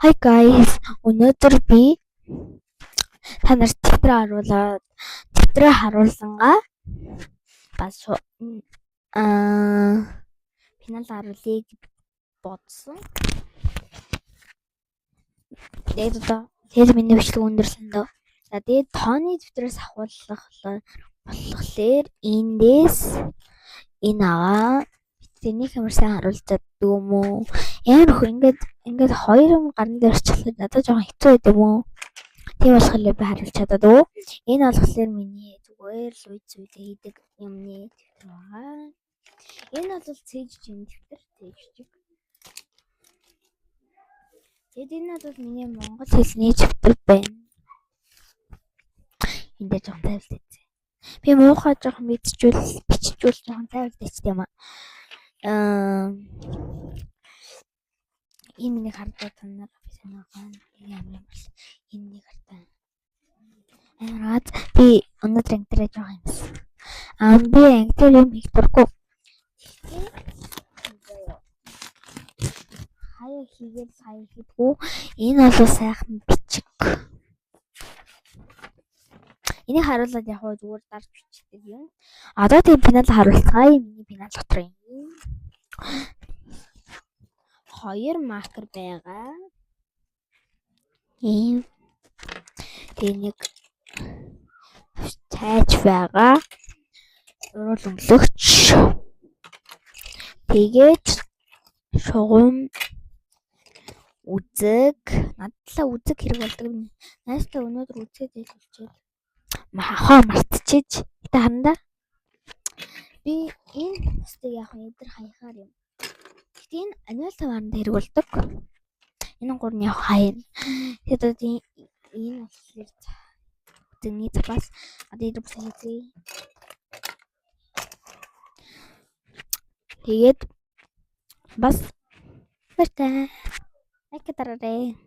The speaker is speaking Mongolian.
Hi guys. Өнөөдөр би та нарт дэвтрээ харуулаад, дэвтрээ харуулсангаа бас пенал харуулъя гэж бодсон. Тэгээд одоо тэгээд миний бичлэг өндөрлөн дөө. За, тэгээд тооны дэвтрээс ахуулах болохоор эндээс энэ аваа. Тэнийг ямар сайн харуулж чаддаг юм уу? Ямар хөө ингээд хоёр юм гарн дээр очихлоо надад жоохон хэцүү байд юм уу? Тийм болохоор би харуулж чаддаггүй. Энэ болохоор миний зүгээр л үе зүйлээ хийдэг юмны дэвтэр байгаа. Энэ бол цээжийн дэвтэр, цээж. Тэгээд энэ бол миний монгол хэлний дэвтэр байна. Энд дээр жоохон тайвалтай. Би муухай жоохон мэдчихвэл, биччихвэл жоохон тайвалтай юм аа. Энэ миний хардаа та нар би санаагаа ямар юм бол энэ нэг хардаа. Амар аз би өнөөдөр анги дээр жоохон юмсан. Аа, би анги дээр юм хийх дургүй. Гэхдээ хаяа хийгээл хаяа хийдгүү. Энэ бол сайхан бичиг. Энийг харуулад яг хуу зүгээр дарж бичдэг юм. Одоо тийм пенал харуулцгаая. Миний пенал дотор юм. Хоёр маркер байгаа. Ийм. Тэгээ нэг цайж байгаа. Уруул өнгөлөгч. Тэгээд шугам, үзэг. Надлаа үзэг хэрэг болдог. Найстаа өнөөдөр үзгээ зээлүүлчихээд хаа мартчихэж. Гэтэ харанда. Би энэ бусдыг яг нь эдэр хаяхаар юм. Гэтэ энэ аниул таваарнд хэрэг болдог. Энэ гур нь яг хаяна. Тэгээд одоо энэ болохоор үзэгний запас, одоо эдэр бусаа хийзээ. Тэгээд бас баяртай. Лайк дараарай.